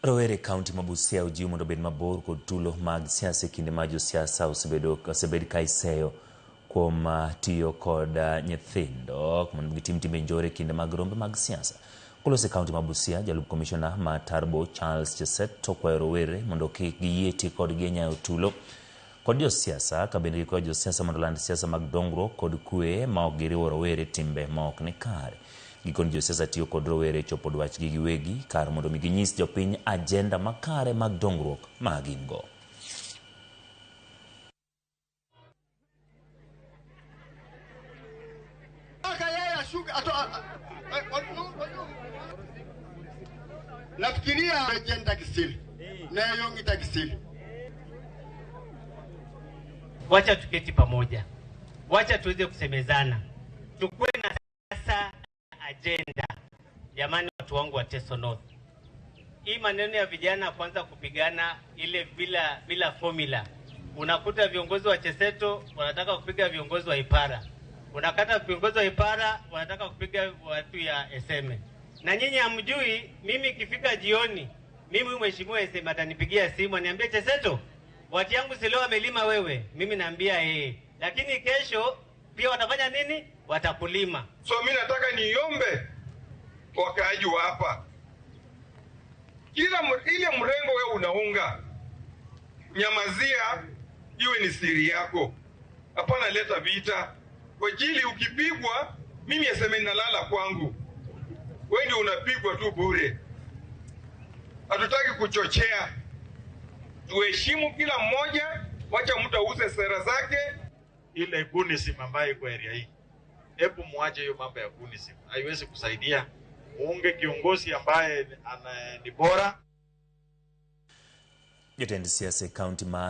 Rowere e kaunti ma Busia ojiw mondo obed mabor kod tulo mag siasa e kinde ma josiasa osebed ka iseyo kuom tiyo kod nyithindo mondo gitim timbe njore e kinde mag rombe mag siasa. Koloso e kaunti ma Busia, jalup komishona ma Turbo Charles Cheset okwayo rowere mondo kik giyie ti kodgi e nyayo tulo kod josiasa ka bende gikwayo josiasa mondo oland siasa mag dongruok kod kwe ma ok giriwo rowere timbe ma ok ni kare. Gikoni josiasa tiyo kod rowere e chopo dwachgi giwegi kar mondo mi ginyis jopiny ajenda makare mag dongruok ma gin go. Nafikiria Wacha tuketi pamoja, wacha tuweze kusemezana, tukue na sasa agenda. Jamani, watu wangu wa Teso North, hii maneno ya vijana kuanza kupigana ile bila formula, unakuta viongozi wa Cheseto wanataka kupiga viongozi wa Ipara, unakata viongozi wa Ipara wanataka kupiga watu ya Eseme, na nyinyi hamjui. Mimi ikifika jioni, mimi mheshimiwa Eseme atanipigia simu aniambie, Cheseto, watu yangu si leo wamelima wewe, mimi naambia yeye, lakini kesho pia watafanya nini? Watakulima. So mimi nataka niombe wakaaji wa hapa, kila ile mrengo wewe unaunga, nyamazia, iwe ni siri yako, hapana leta vita kwa ajili. Ukipigwa mimi aseme nalala kwangu, wewe ndio unapigwa tu bure. Hatutaki kuchochea, tuheshimu kila mmoja, wacha mtu auze sera zake. Ile gunism ambayo iko area hii, hebu muache hiyo mambo ya gunism, haiwezi kusaidia. Muunge kiongozi ambaye ni bora. Jatend siasa e kaunti ma